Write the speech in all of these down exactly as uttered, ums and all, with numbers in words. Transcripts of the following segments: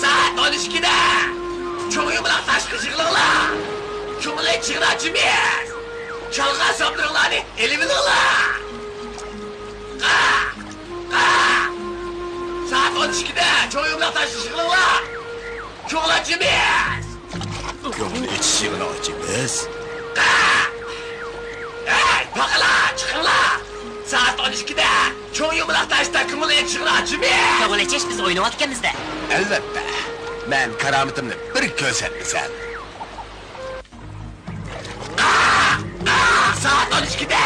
سائەت ئون ئىككىدە چوڭ يۇمىلاق تاشقا يىغىلىڭلار. كۆڭۈل ئېچىشىغىنا جىمىس. چالغان سوپلىرىڭلارنى ئېلىۋېلىڭلار. قا! قا! سائەت ئون ئىككىدە چوڭ يۇمىلاق تاشقا يىغىلىڭلار. كۆڭۈل ئېچىمىز. كۆڭۈل ئېچىش يىغىنى ئاچىمىز. ھەي، باقىلا، چىقىڭلار. سائەت ئون ئىككىدە چوڭ يۇمىلاق تاشتا كۆڭۈل ئېچىش يىغىنى ئاچىمىز. كۆڭۈل ئېچىش، بىز ئويناۋاتىكەنمىز-دە. ئەلۋەتتە. مەن كارامىتىمنى بىر كۆرسەتمىسەم. سائەت ئون ئىككىدە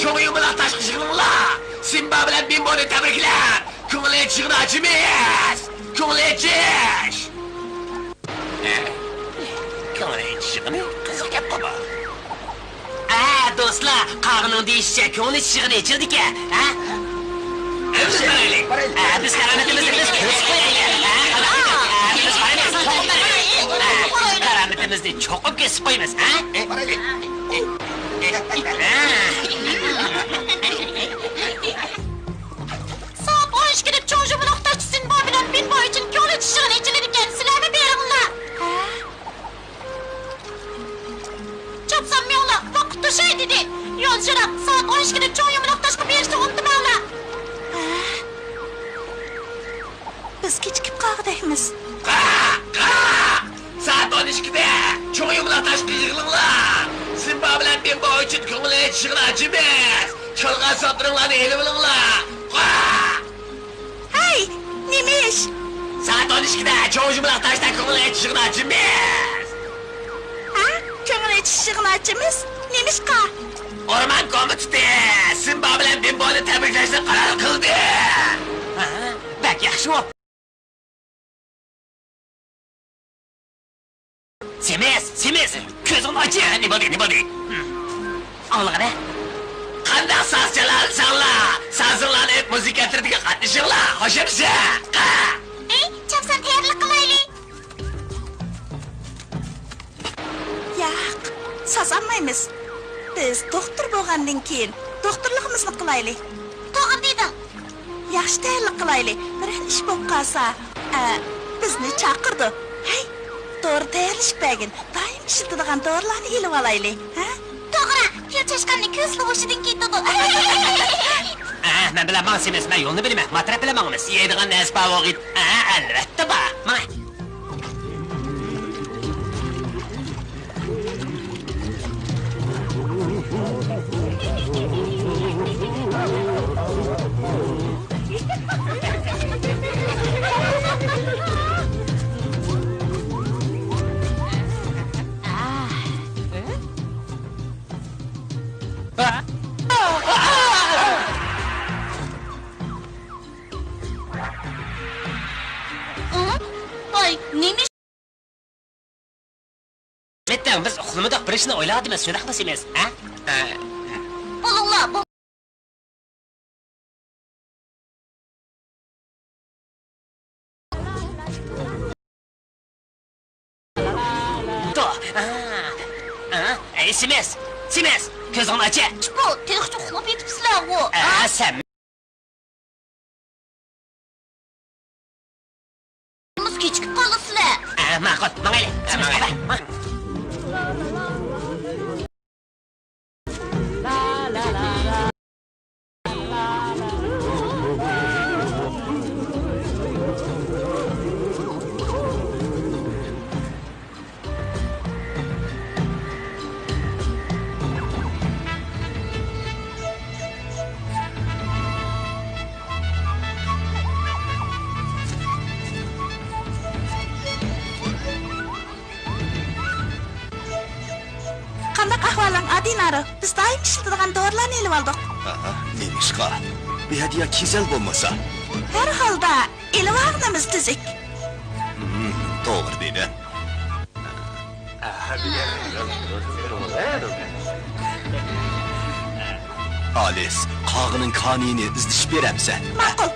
چوڭ يۇمىلاق تاشقا يىغىلىڭلار. سىمبا بىلەن بىمبونى تەبرىكلەپ، كۆڭۈل ئېچىش يىغىنى ئاچىمىز. كۆڭۈل ئېچىش. كۆڭۈل ئېچىش يىغىنى قىزىق گەپقۇ بۇ. ئە، دوستلار، قاغىنىڭ دېيىشىچە، كۆڭۈل ئېچىش يىغىنى ئېچىلدىكەن، ھە؟ ئە، بىز كارامىتىمىزنى بىز كېسىپ قويايلى، ھە؟ ئە، بىز كارامىتىمىزنى چوقۇم كېسىپ قويىمىز، ھە؟ سائەت ئون ئىككىدە چوڭ يۇمىلاق تاشتا سىمبا بىلەن بىمبو ئۈچۈن كۆڭۈل ئېچىش يىغىنى ئېچىلىدىكەن، سىلەرمۇ بېرىڭلار. ھە؟ چاپسان مېڭىڭلار، ۋاقىت توشاي دېدى. يولچىلار، سائەت ئون ئىككىدە چوڭ يۇمىلاق تاشقا بېرىشنى ئۇنتۇماڭلار. ھە؟ بىز كېچىكىپ قالغۇدەكمىز. قا! قا! سائەت ئون ئىككىدە چوڭ يۇمىلاق تاشقا يىغىلىڭلار. سىمبا بىلەن بىمبو ئۈچۈن كۆڭۈل ئېچىش يىغىنى ئاچىمىز. چالغان سوپلىرىڭلارنى ئېلىۋېلىڭلار. قا! ھەي، نېمە ئىش؟ سائەت ئون ئىككىدە چوڭ يۇمىلاق تاشتا كۆڭۈل ئېچىش يىغىنى ئاچىمىز. ھە؟ كۆڭۈل ئېچىش يىغىنى ئاچىمىز؟ نېمىشقا؟ ئورمان كومىتېتى سىمبا بىلەن بىمبونى تەبرىكلەشنى قارار قىلدى. ھە؟ بەك ياخشى بوپتۇ. سېمىز، سېمىز، كۆزۈڭنى ئاچ! نېمە بولدى، نېمە بولدى؟ ئاڭلىغىنە. قانداق ساز چالالىساڭلار، سازىڭلارنى ئېلىپ مۇزىكا ئەترىتىگە قاتنىشىڭلار، خوش ئەمىسە؟ قا! ئەي، چاپسان تەييارلىق قىلايلى. ياق، ساز ئالمايمىز. بىز دوختۇر بولغاندىن كېيىن دوختۇرلۇقىمىزنى قىلايلى. توغرا دېدىڭ. ياخشى تەييارلىق قىلايلى. بىرەر ئىش بولۇپ قالسا، ئە، بىزنى چاقىرىدۇ. ھەي، دورا تەييارلىشىپ بەرگىن. دائىم ئىشلىتىدىغان دورىلارنى ئېلىۋالايلى، ھە؟ توغرا، پىل چاشقاننى كۆز لىۋۇشىدىن كېتىدۇ. ئە، مەن بىلەن ماڭسىمىز، مەن يولنى بىلىمەن. ما تەرەپ بىلەن ماڭىمىز؟ يەيدىغان نەرسە بار ۋاقىت. ئە، ئەلۋەتتە بار. ماڭاي. نېمە ئىش؟ ئەلۋەتتە، بىز ئۇخلىمىدۇق، بىر ئىشنى ئويلاۋاتىمىز، شۇنداقمۇ سىمىز؟ ھە؟ ھە. بولۇڭلار، بۇ تو. ھە. ھە. ئەي، سىمىز! سىمىز! كۆزۈڭنى ئاچە! بۇ، تېخىچە ئۇخلاپ يېتىپسىلەرغۇ. ھە، سەن. كېچىكىپ قالىسىلەر. ئە، ماقۇل، ماڭايلى. ئە، ماڭايلى. قانداق ئەھۋالىڭ، ئادىنارو؟ بىز دائىم ئىشلىتىدىغان دورىلارنى ئېلىۋالدۇق. ئاھا، نېمىشقا؟ بۇ ھەدىيە كېسەل بولمىسا. ھەر ھالدا، ئېلىۋالغىنىمىز تۈزۈك. ھىم، توغرا دېدىڭ. ئالىس، قاغىنىڭ كانىيىنى ئىزدىشىپ بېرەمسەن؟ ماقۇل.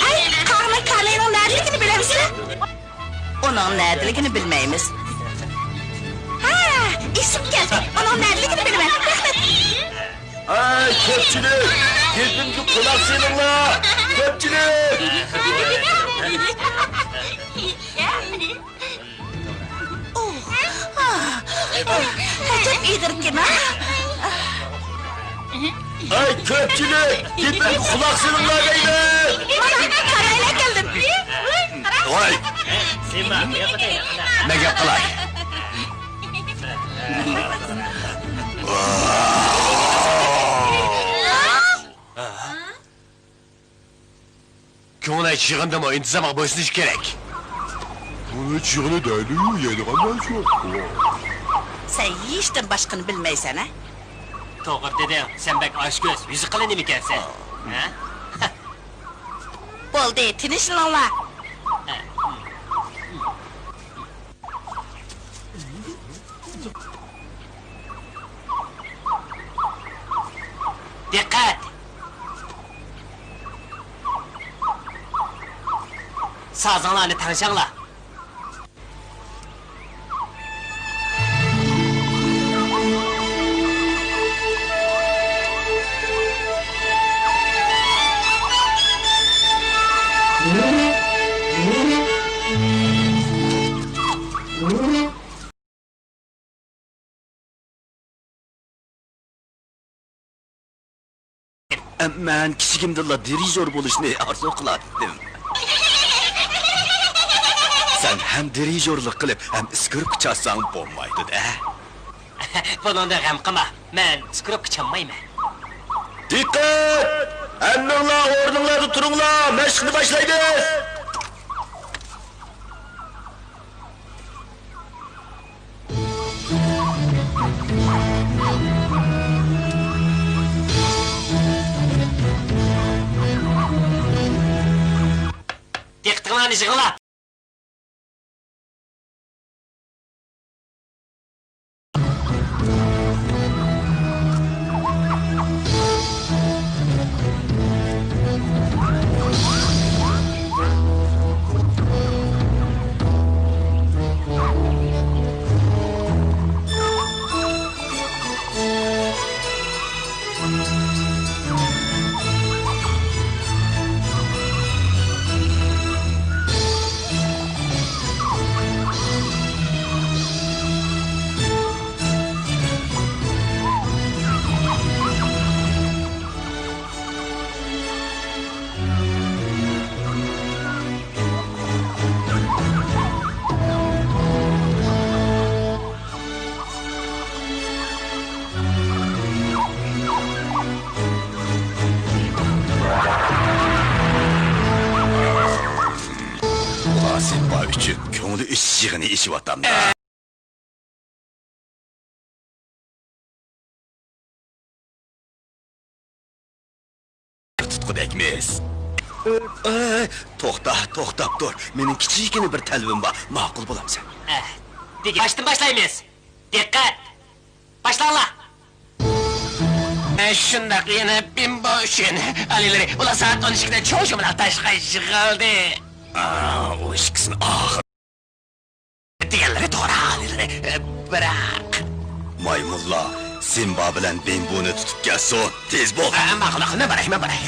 ئەي، قاغىنىڭ كانىيىنىڭ نەدىلىكىنى بىلەمسىلەر؟ ئۇنىڭ نەدىلىكىنى بىلمەيمىز. ھە، ئېسىمگە كەلدى. ئۇنىڭ نەدىلىكىنى بىلىمەن. رەھمەت. ھەي، كۆپچىلىك! گېپىمگە قۇلاق سېلىڭلار! كۆپچىلىك! ئوھ، ئەجەب ئېغىركەن، ھە؟ ھەي، كۆپچىلىك! گېپىمگە قۇلاق سېلىڭلار دەيمەن! مانا، قارايلا كەلدىم. ۋاي! مەن گەپ قىلاي. كۆڭۈل ئېچىش يىغىنىدىمۇ ئىنتىزامغا بويسۇنۇش كېرەك. كۆڭۈل ئېچىش يىغىنى دەيدۇ، يەيدىغان نەرسە يوق. سەن يېيىشتىن باشقىنى بىلمەيسەن، ھە؟ توغرا دېدىڭ، سەن بەك ئاچكۆز، يۈزى قېلىن نېمىكەنسەن؟ ھە؟ بولدى، تىنچلىنىڭلار. دىققەت! سازىڭلارنى تەڭشەڭلار. مەن كىچىكىمدىنلا دىرىژور بولۇشنى ئارزۇ قىلاتتىم. سەن ھەم دىرىژورلۇق قىلىپ، ھەم ئىسكىرىپكا چالساڭ بولمايدۇ-دە. بۇنىڭدىن غەم قىلما، مەن ئىسكىرىپكا چالمايمەن. دىققەت! ھەممىڭلار ئورنۇڭلاردا تۇرۇڭلار، مەشىقنى باشلايمىز! دىققىتىڭلارنى يىغىڭلار! ئۇلار سىمبا ئۈچۈن كۆڭلى ئېچىش يىغىنى ئېچىۋاتامدا. ئەي، توختا، توختاپ تۇر. مېنىڭ كىچىككىنە بىر تەلىپىم بار. ماقۇل بولامسەن؟ ئە، دېگەن باشتىن باشلايمىز. دىققەت! باشلاڭلار! ئە، شۇنداق، يەنە بىمبو ئۈچۈن. ئالىيلىرى، ئۇلار سائەت ئون ئىككىدە چوڭ شۇمىلاق تاشقا يىغىلدى. ئا، ئۇ ئىككىسىنى ئاخىر دېگەنلىرى توغرا، ئالىيلىرى. ئە، بىراق. مايمۇنلار، سىمبا بىلەن بىمبونى تۇتۇپ كەلسۇن. تېز بول. ئە، ماقۇل، ماقۇل، مەن باراي، مەن باراي.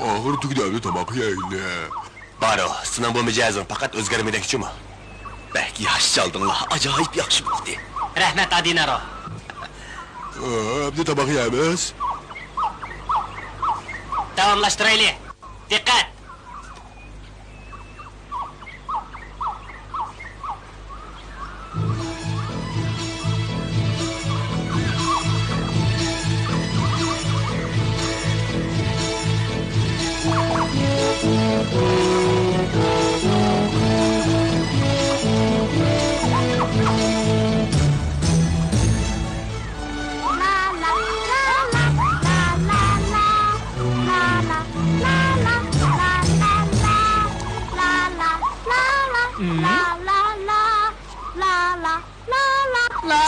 ئاخىرى تۈگىدى، ئەمدى تاماق يەيلى. بارۇ، سېنىڭ بۇ مىجەزىڭ پەقەت ئۆزگەرمىدەك جۇمۇ. بەك ياخشى چالدىڭلار، ئاجايىپ ياخشى بولدى. رەھمەت، ئادىنارو. ئەمدى تاماق يەيمىز. داۋاملاشتۇرايلى. دىققەت!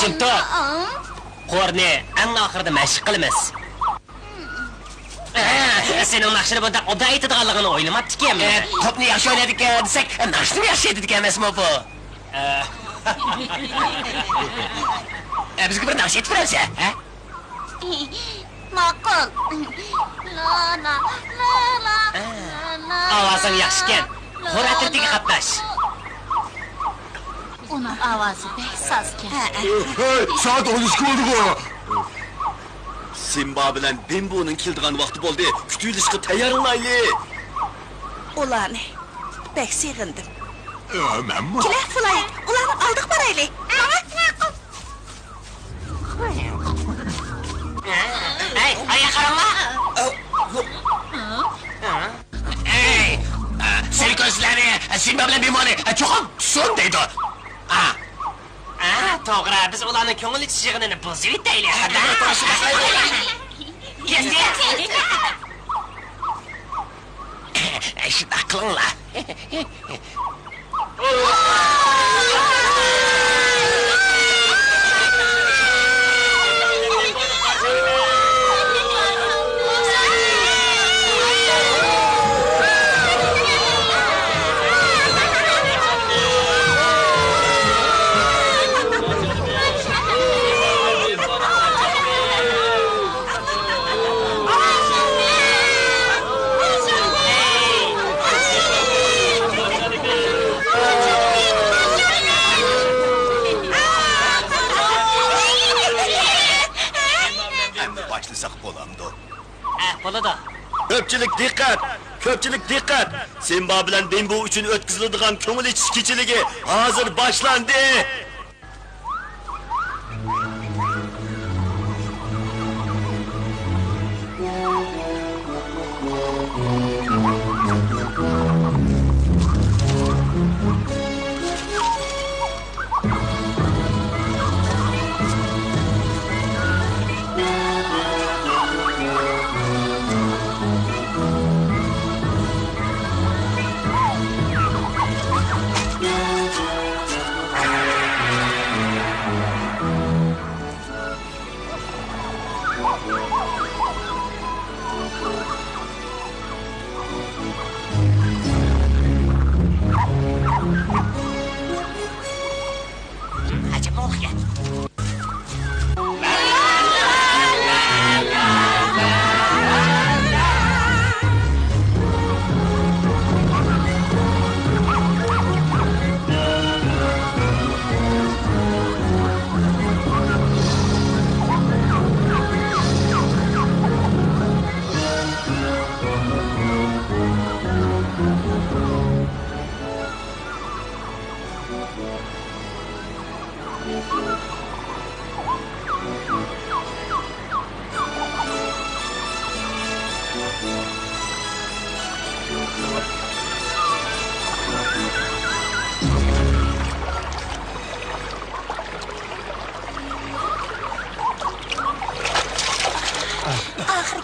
جىمتۇت! قورنى ئەڭ ئاخىرىدا مەشىق قىلىمىز. ئە، سېنىڭ ناخشىنى بۇنداق ئوبدان ئېيتىدىغانلىقىنى ئويلىماپتىكەنمەن. ئە، توپنى ياخشى ئوينايدىكەن دېسەك، ناخشىنىمۇ ياخشى ئېيتىدىكەن ئەمەسمۇ بۇ؟ ئە. ئە، بىزگە بىر ناخشا ئېيتىپ بېرەمسەن، ھە؟ ماقۇل. لا، لا، لا، لا، ئە، لا، لا، ئاۋازىڭ ياخشىكەن. لا، خور ئەترىتىگە لا، قاتناش. ئۇنىڭ ئاۋازى بەك سازكەن. ھەي، سائەت ئون ئىككى بولدىغۇ. سىمبا بىلەن بىمبونىڭ كېلىدىغان ۋاقتى بولدى. كۈتۈۋېلىشقا تەييارلىنايلى. ئۇلارنى بەك سېغىندىم. ئە، مەنمۇ. كېلە، فۇلاي، ئۇلارنىڭ ئالدىغا بارايلى. ماڭا. ھەي، ئاياغ قاراڭلار! ئەي، ئە، سېنى كۆرسىلەرنى، سىمبا بىلەن بىمبونى، ئە، چوقۇم تۇتسۇن دەيدۇ. ئا. ئا، توغرا، بىز ئۇلارنىڭ كۆڭۈل ئېچىش يىغىنىنى بۇزۇۋېتەيلى. كەچتى. شۇنداق قىلىڭلار. ئەمدى باشلىساق بولامدۇ؟ ئە، بولىدۇ. كۆپچىلىك دىققەت! كۆپچىلىك دىققەت! سىمبا بىلەن بىمبو ئۈچۈن ئۆتكۈزۈلىدىغان كۆڭۈل ئېچىش كېچىلىكى ھازىر باشلاندى!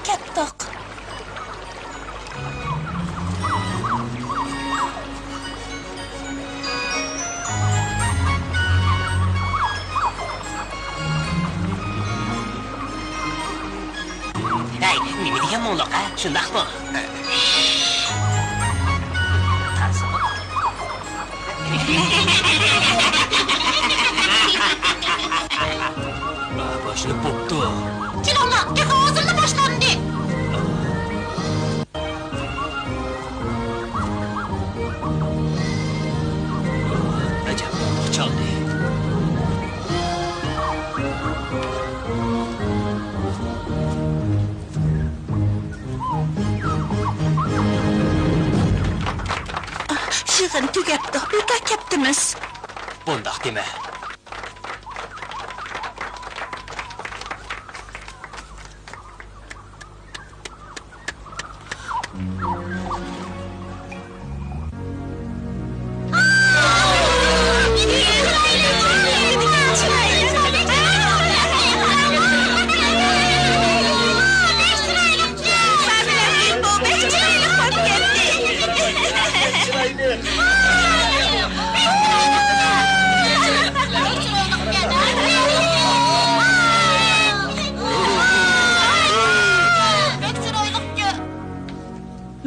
كەتتۇق. ھەي، نېمە دېگەن مۇڭلۇق، ھە؟ شۇنداقمۇ؟ باشلىنىپ بوپتۇ. كېلىڭلار، تېخى ھازىرلا باشلاندى. ئەجەب، چالدى. يىغىن تۈگەپتۇ، بىكار كەپتىمىز. بۇنداق دېمە.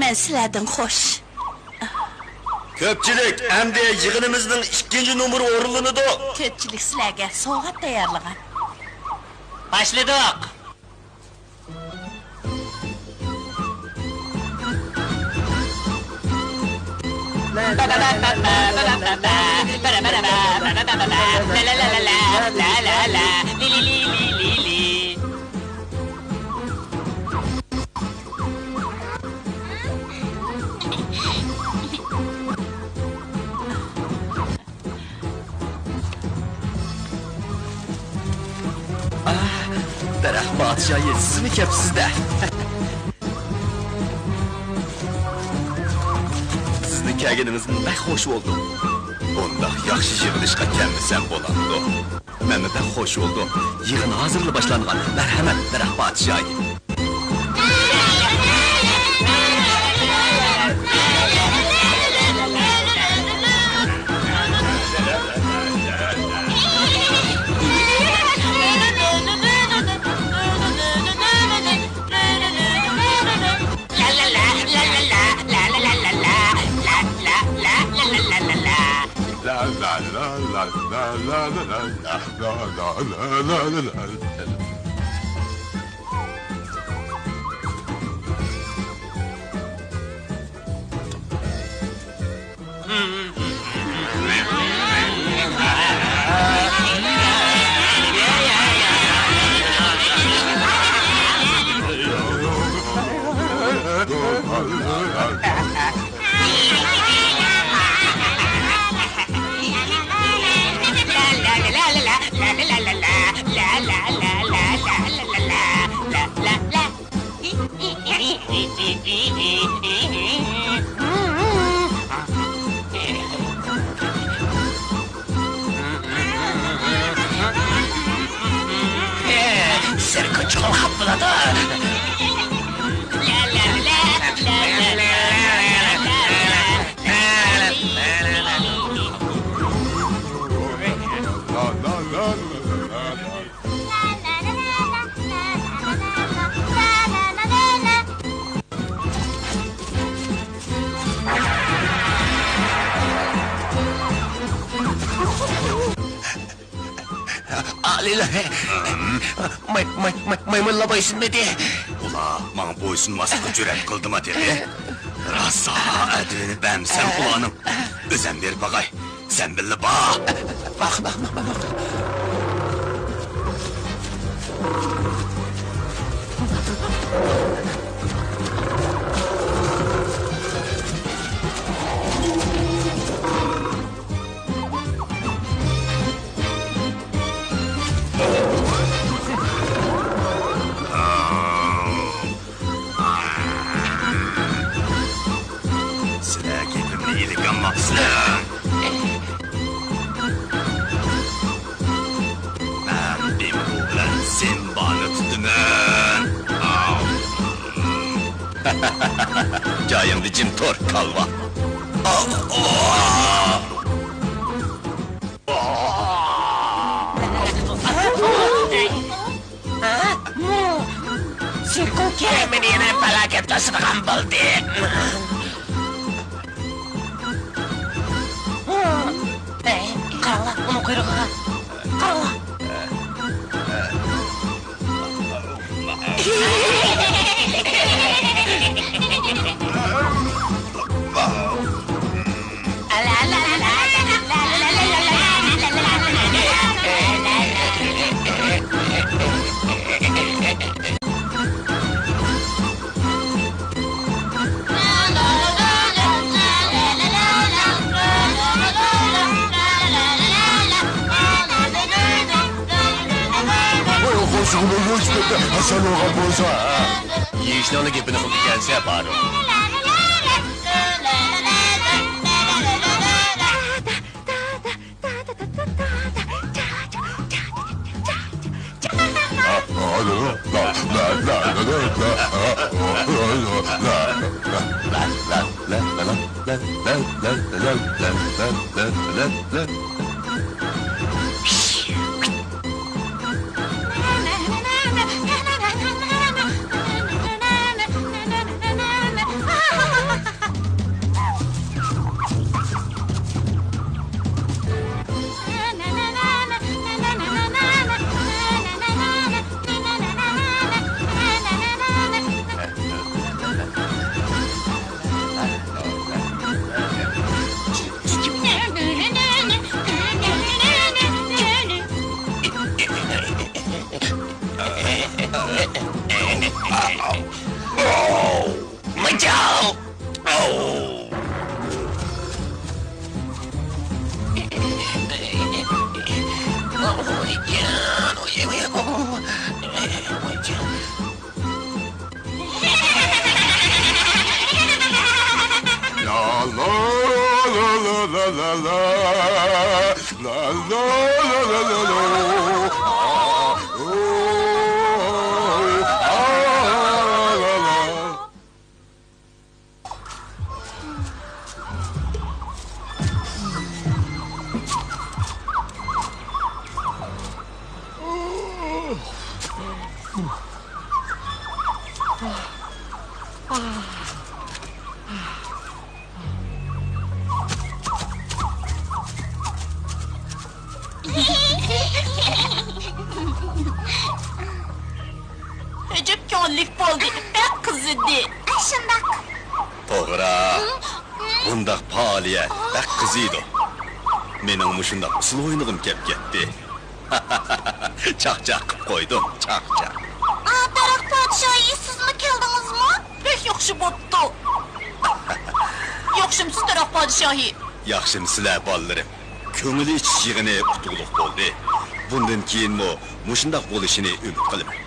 مەن سىلەردىن خوش. كۆپچىلىك، ئەمدى يىغىنىمىزنىڭ ئىككىنچى نومۇرى ئورۇنلىنىدۇ. كۆپچىلىك سىلەرگە سوۋغات تەييارلىغان. باشلىدۇق. ئاھ، دەرەخ پادىشاھى، سىزمۇ كەپسىز-دە. سىزنى كەگىنىمىزدىن بەك خوش بولدۇم. بۇنداق ياخشى يىغىلىشقا كەلمىسەم بولامدۇ؟ مەنمۇ بەك خوش بولدۇم. يىغىن ھازىرلا باشلانغان. مەرھەمەت، دەرەخ پادىشاھى. سىركو چۇقۇم خاپا بولىدۇ. ئالىيلار، ماي-، ماي-، ماي-، مايمۇنلار بويسۇنمىدى. ئۇلار ماڭا بويسۇنماسلىققا جۈرئەت قىلدىما تېخى؟ راسا ئەدىلىنى بەرمىسەم ئۇلارنىڭ. ئۆزەم بېرىپ باقاي. سەن بىللە بار. باق، باق، باق، باق، باق. سىلەر گېپىمنى ئىلىك ئاڭلاپسىلەر. جايىڭدا جىم تۇر، كالۋا. سېركوكى! مېنى يەنە پالاكەت توسىدىغان بولدى. قاراڭلار، ئۇنىڭ قۇيرۇقىغا. قاراڭلار. ۋاي، قورسىقىمنى يۇيۇپ كەتتى، ھەسەل بولغان بولسا. يېيىشنىڭلا گېپىنى قىلىدىكەنسەن، پارۇق. ئەجەب كۆڭۈللۈك بولدى، بەك قىزىدى. ئە، شۇنداق. توغرا. ھە؟ بۇنداق پائالىيەت بەك قىزىيدۇ. مېنىڭ مۇشۇنداق ئۇسسۇل ئوينىغۇم كەپ كەتتى. چاقچاق قىپ قويدۇم، چاقچاق. ئا، دەرەخ پادىشاھى، سىزمۇ كەلدىڭىزمۇ؟ بەك ياخشى بوپتۇ. ياخشىمسىز، دەرەخ پادىشاھى؟ ياخشىمسىلەر، بالىلىرىم؟ كۆڭۈل ئېچىش يىغىنى ئۇتۇقلۇق بولدى. بۇندىن كېيىنمۇ مۇشۇنداق بولۇشىنى ئۈمىد قىلىمەن.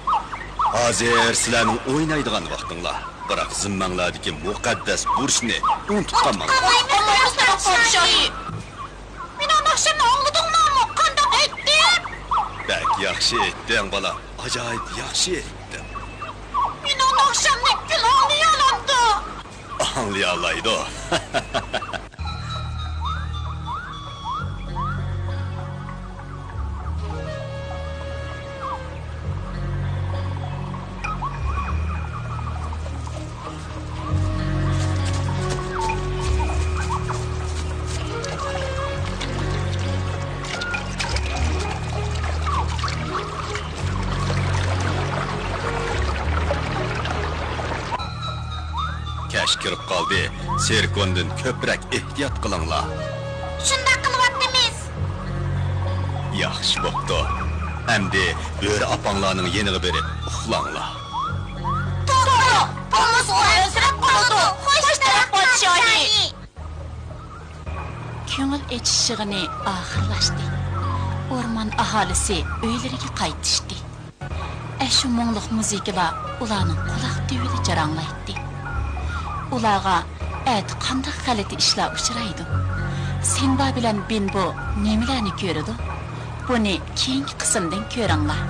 ھازىر سىلەرنىڭ ئوينايدىغان ۋاقتىڭلار. بىراق زىممەڭلاردىكى مۇقەددەس بۇرچنى ئۇنتۇپ قالماڭلار. ئۇنتۇپ قالمايمىز، دەرەخ پادىشاھى. مېنىڭ ناخشامنى ئاڭلىدىڭلارمۇ؟ قانداق ئېيتتىم؟ بەك ياخشى ئېيتتىڭ، بالام. ئاجايىپ ياخشى ئېيتتىڭ. مېنىڭ ناخشامنى كىم ئاڭلىيالامدۇ؟ ئاڭلىيالايدۇ. كەچ كىرىپ قالدى، سېركوندىن كۆپرەك ئېھتىيات قىلىڭلار. شۇنداق قىلىۋاتىمىز. ياخشى بوپتۇ. ئەمدى بۆرە ئاپاڭلارنىڭ يېنىغا بېرىپ ئۇخلاڭلار. توغرا، تومۇزغا ئەنسىرەپ قالىدۇ. خوش، دەرەخ پادىشاھى. كۆڭۈل ئېچىش يىغىنى ئاخىرلاشتى. ئورمان ئاھالىسى ئۆيلىرىگە قايتىشتى. ئەشۇ مۇڭلۇق مۇزىكىلار ئۇلارنىڭ قۇلاق تۈۋىدە جاراڭلايتتى. ئۇلارغا ئەتە قانداق غەلىتە ئىشلار ئۇچرايدۇ؟ سىمبا بىلەن بىمبو نېمىلەرنى كۆرىدۇ؟ بۇنى كېيىنكى قىسىمدىن كۆرۈڭلار.